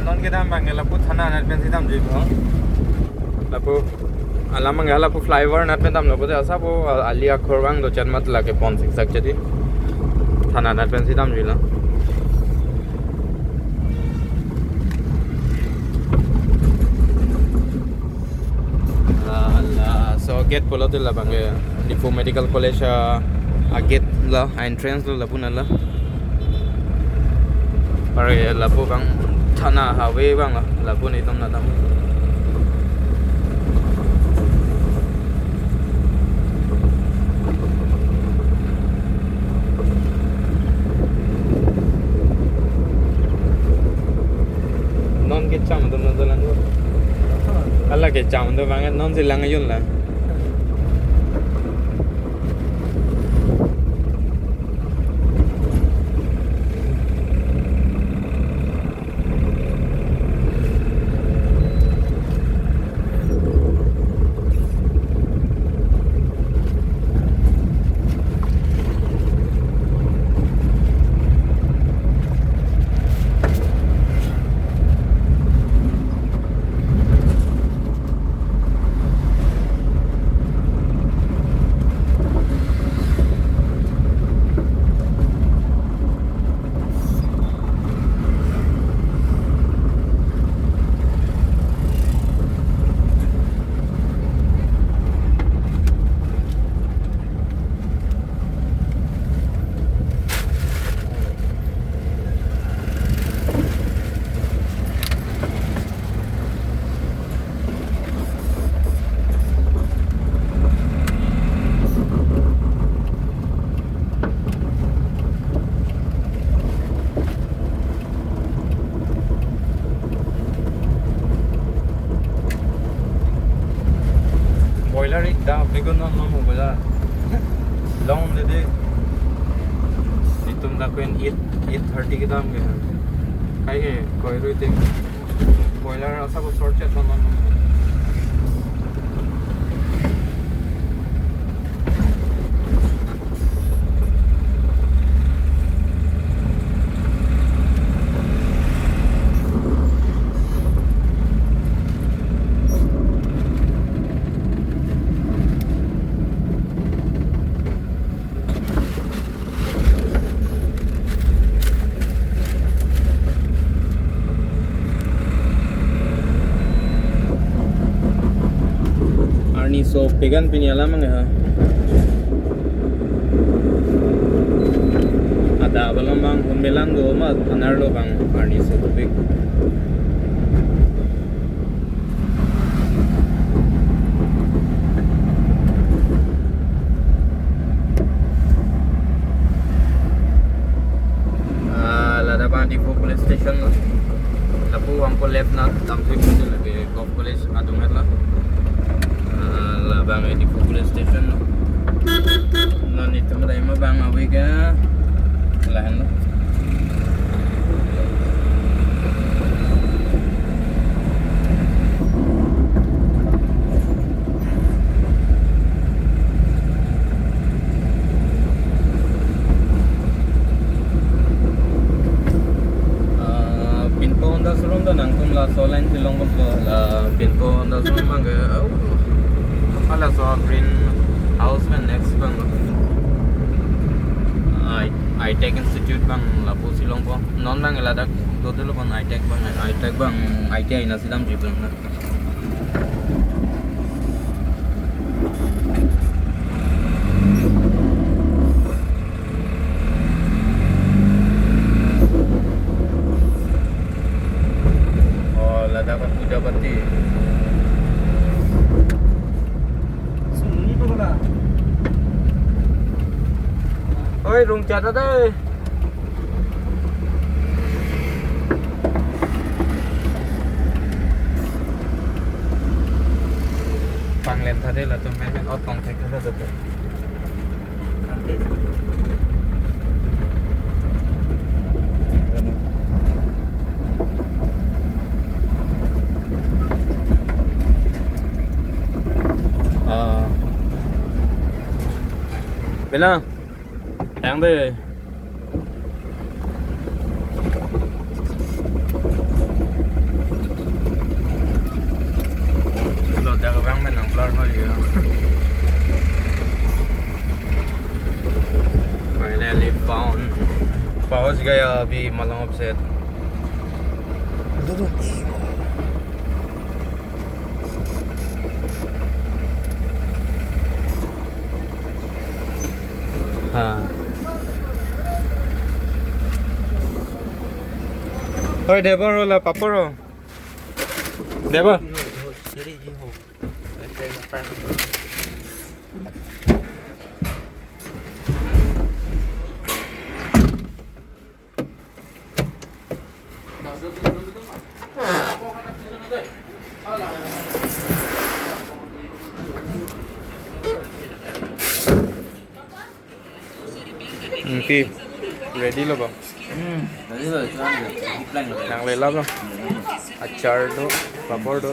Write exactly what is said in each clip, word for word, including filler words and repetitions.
Non kedam abang ke lapu thana anat pensi damjui abang. Lapu alam abang ke lapu flyover anat pen damlo pute asap o, ali akhor abang do chan mat lake pon siksak jadi. Thana anat pensi damjuilo. Ala, laso gate pulote labang ke Diphu Medical College a, a gate lo, a entrance lo lapu nala. Pare lapu abang thana highway abang lo, lapu netum nangdam. Non kecham atum nangdolang do. Hala kecham atum abang nonsi lang ayun lang. Boiler ik da, begun non non boiler. Long de de. Itum da kuen eight, eight thirty kedam ke. Kai ke, koi rui ting. Boiler asap o short chat non non. Arni so pegan pini alam ang ha. Ada abalam abang hunbelan do ma anar lo abang arni so tupik. Ah, ladak abang Diphu Police Station lo. Lapu abang ko left na damtui pun lake Govt College adung het lo. Ah, labang Diphu Police Station lo. Non itum dai ma abang awi ke lahan lo. Ah, pinpo Honda showroom ta nangtum laso line si long bom lo, la pinpo Honda showroom abang ke, oh, apa laso green house abang next abang lo. I, I Tech Institute abang lapu si longpo. Non abang ladak do te lo pon I Tech abang, I Tech abang I T I na si damji abang na. Oh, ladak Pujapati. Sungni ko na. Oi, rung chat dei. Panglen tha dei latum men men ot tong thek tha dei. Ah. Bela. Yang dei. पहुंच गया अभी मलंग से। हाँ। ओए, देवर होला, पापड़ हो। देवर। Ready lo, bang? Hmm, ready lo, itu aja. Di plan lo. Nang lela, bang? Hmm. Achar do, papor do.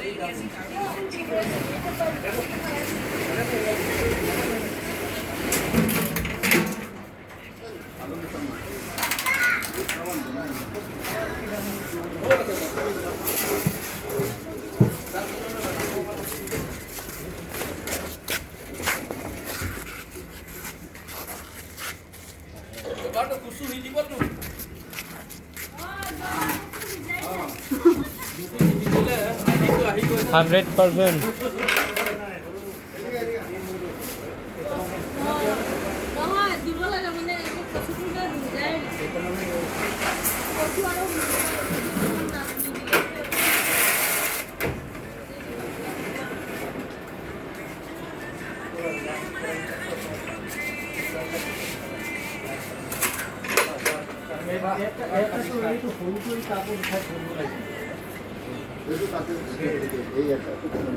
Hundred percent.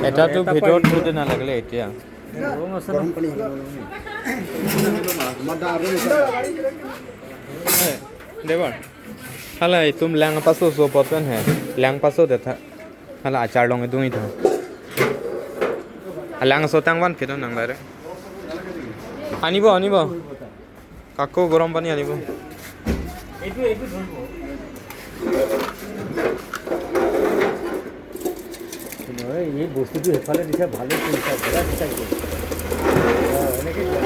এটাতো ভিতৰত থৈ দিয়া নালাগিলে এতিয়া। গৰম পানী হ'ব। এ, দেৱৰ। Hala, itum lang paso so poten he. Lang paso detha. Hala, achar long idung itha. Lang so tang van pidon nang lare. Anibo, anibo. Kako gorom pani anibo. এইটো, এইটো ধৰিব। নহয়, এই বস্তুটো সেইফালে দিছে, ভালে কৰিছা, বেয়া দিছা এইটো। অ, এনেকে দিয়া।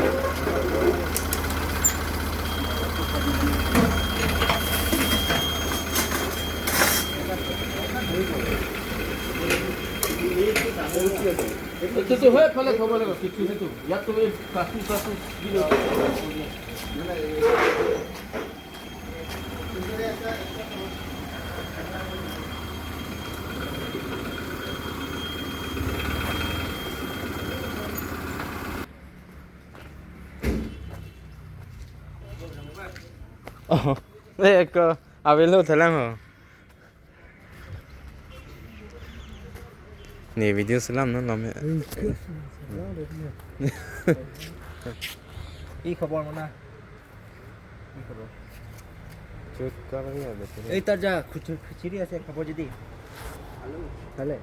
এইটো, এইটো, হয়, ফালে থ'ব লাগিব, কিছু সেইটো। ইয়াত তুমি কাচু, কাচু দি লৈ। Oh, eh, ko, abelo thalang ho. Ne video selam no lame. কি খবৰ, মনা? কি খবৰ? চুট কা বাহিয়া বেটা। এই, তাৰ যা, খুচু-, খুচুৰি আছে, খাব যদি। খালে?